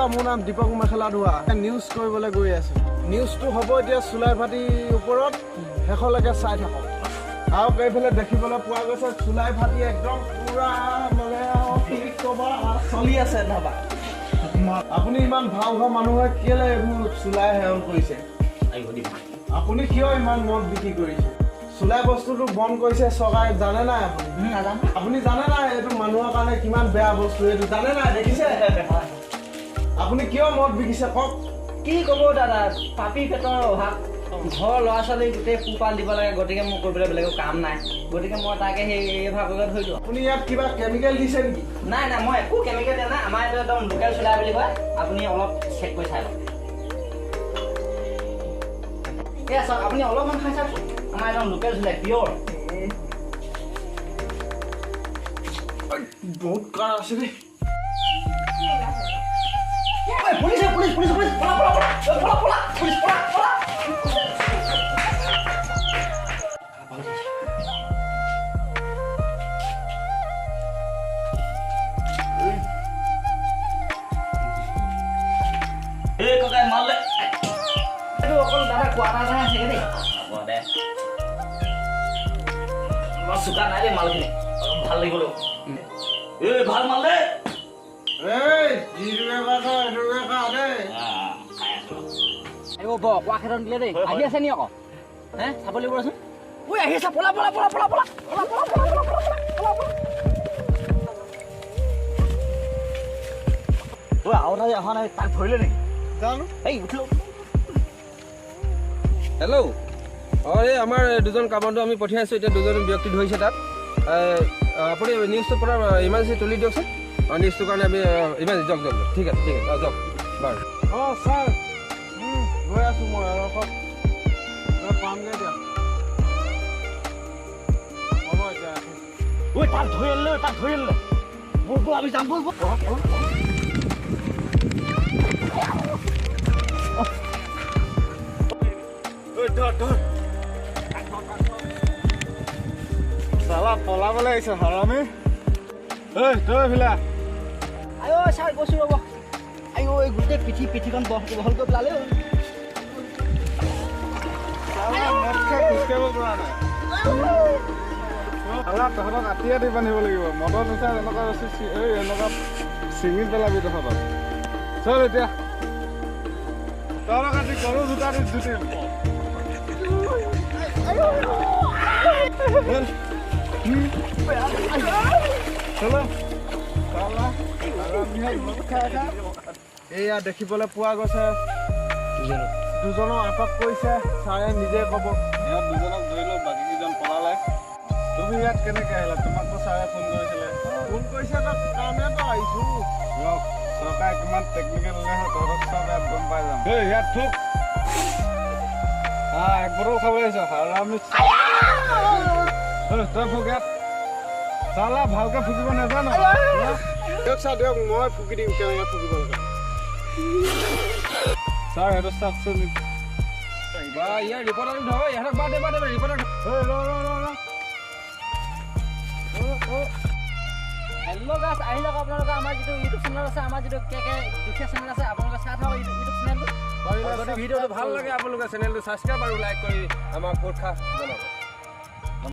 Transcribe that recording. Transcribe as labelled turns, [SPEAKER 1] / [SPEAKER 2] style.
[SPEAKER 1] নমস্কাৰ, মোৰ নাম দীপক মেখেলা ধোৱা। নিউজ কৰিবলৈ গৈ আছোঁ। নিউজটো হ'ব এতিয়া চুলাই ভাটিৰ ওপৰত, শেষলৈকে চাই থাকক। আৰু এইফালে দেখিবলৈ পোৱা গৈছে চুলাই ভাটি একদম পুৰা মানে কি ক'বা, চলি আছে ধাবা। আপুনি ইমান ভাল ঘৰ মানুহে কেলে এইবোৰ চুলাই সেৱন কৰিছে? আপুনি কিয় ইমান মদ বিক্ৰী কৰিছে? চুলাই বস্তুটো বন্ধ কৰিছে চৰকাৰে, জানে নাই আপুনি? আপুনি জানে নাই এইটো মানুহৰ কাৰণে কিমান বেয়া বস্তু, এইটো জানে নাই? দেখিছে আপুনি কিয় মদ বিকিছে কওক?
[SPEAKER 2] কি ক'ব দাদা, পাপি পেটৰ অভাৱ, ঘৰৰ ল'ৰা ছোৱালী গোটেই পোহপাল দিব লাগে, গতিকে মোৰ কৰিবলৈ বেলেগৰ কাম নাই, গতিকে মই তাকে সেই এই ভাগকে ধৰিলোঁ।
[SPEAKER 1] আপুনি ইয়াত কিবা কেমিকেল দিছে নেকি?
[SPEAKER 2] নাই নাই, মই একো কেমিকেল দিয়া নাই। আমাৰ এইটো একদম লোকেল চুলাই বুলি কয়, আপুনি অলপ চেক কৰি চাই লওক। এয়া চাওক, আপুনি অলপমান খাই চাওকচোন, আমাৰ একদম লোকেল চুলাই পিয়ৰ।
[SPEAKER 1] বহুত কাৰ আছে দেই।
[SPEAKER 2] পুলিচ পুলিচ পুলিচ পুলিচ, পলা পলা পলা পলা, পুলিচ পলা পলা।
[SPEAKER 3] এই ককাই মালে।
[SPEAKER 2] এইটো অকল দাদা কোৱাৰ্টাৰ এটাহে আছেগে দেই।
[SPEAKER 3] হ'ব দে, অলপ চোকা নাই দেই মালখিনি, অলপ ভাল লাগিব। এই ভাল মাল দেই।
[SPEAKER 1] এই যিটোকে খা সেইটোকে খা দেই।
[SPEAKER 3] খাই আছো।
[SPEAKER 2] আহিব ব কোৱা খেদন দিলে দেই। আহি আছে নি আকৌ? হে চাব লাগিব ৰচোন। ঐ আহি আছে, পলা পলা পলা পলা পলা পলা পলা পলা পলা পলা পলা পলা।
[SPEAKER 3] ঐ আৰু এটা অহা নাই, তাক ধৰিলে নেকি?
[SPEAKER 1] জানো।
[SPEAKER 3] এই উঠিলো।
[SPEAKER 4] হেল্ল', অঁ এই আমাৰ দুজন কামাণ্ডো আমি পঠিয়াইছোঁ, এতিয়া দুজন ব্যক্তি ধৰিছে তাত। আপুনি নিউজটোৰ পৰা ইমাৰ্জেঞ্চি তুলি দিয়কচোন। অঁ নিউজটোৰ কাৰণে আমি ইমাৰ্জেঞ্চি, যাওক যাওক, ঠিক আছে ঠিক আছে, অঁ যাওক বাৰু।
[SPEAKER 1] অঁ ছাৰ, গৈ আছোঁ মই, ৰখক পামগৈ এতিয়া। হ'ব এতিয়া ৰাখোঁ।
[SPEAKER 3] ঐ তাক ধৰি আনিলে, তাক ধৰি আনিলে। ব'ল ব'ল আমি যাম, ব'ল ব'ল।
[SPEAKER 1] চালা পলাবলৈ আহিছে হাৰামি। ঐ তই এইফালে।
[SPEAKER 2] আই ঐ ছাৰ গৈছোঁ ৰ'ব। আই ঐ গোটেই পিঠি পিঠিখন বহল কৰি পেলালে ঐ।
[SPEAKER 1] চালা মদ খাই খোজকাঢ়িব পৰা নাই। চালা তহঁতক আঁতি আঁতি বান্ধিব লাগিব। মদৰ নিচা এনেকুৱা এই এনেকুৱা ছিঙি পেলাবি তহঁতক। চল এতিয়া তহঁতক আজি গৰু জোতা দি জুতিম। এয়া দেখিবলৈ পোৱা গৈছে দুজনক আটক কৰিছে, ছাৰে নিজে ক'ব।
[SPEAKER 5] সিহঁত দুজনক ধৰিলো, বাকী কেইজন পলালে। তুমি ইয়াত কেনেকৈ আহিলা? তোমাকতো ছাৰে ফোন কৰিছিলে।
[SPEAKER 1] ফোন কৰিছে কাৰণেতো আহিছো।
[SPEAKER 5] ৰখ, চৰকাৰে কিমান টেকনিকেল ওলাইছে তহঁতক চব ইয়াত গম পাই যাম। এই ইয়াত থোক। হা এক বটল খাব আহিছ হাৰামি। তই ফুক ইয়াত। চালা ভালকে ফুকিব নাজানো।
[SPEAKER 1] দিয়ক ছাৰ দিয়ক, মই ফুকি দিম কেনেকৈ ফুকিব লাগে।
[SPEAKER 5] ছাৰ সেইটো চাওকচোন।
[SPEAKER 4] বা ইয়াৰ ৰিপৰ্টাৰটো ধৰ, ইহঁতক বাদ দে বাদ দে ৰিপৰ্টাৰ।
[SPEAKER 5] ৰ ৰ ৰ ৰ।
[SPEAKER 2] হেল্ল' গাইছ, আহি যাওক আপোনালোকে আমাৰ যিটো ইউটিউব চেনেল আছে, আমাৰ যিটো কে কে দুখীয়া চেনেল আছে, আপোনালোকে চাই থাকক ইউটিউব চেনেলটো।
[SPEAKER 4] যদি ভিডিঅ'টো ভাল লাগে আপোনালোকে চেনেলটো ছাবস্ক্ৰাইব আৰু লাইক কৰি আমাক উৎসাহ জনাব।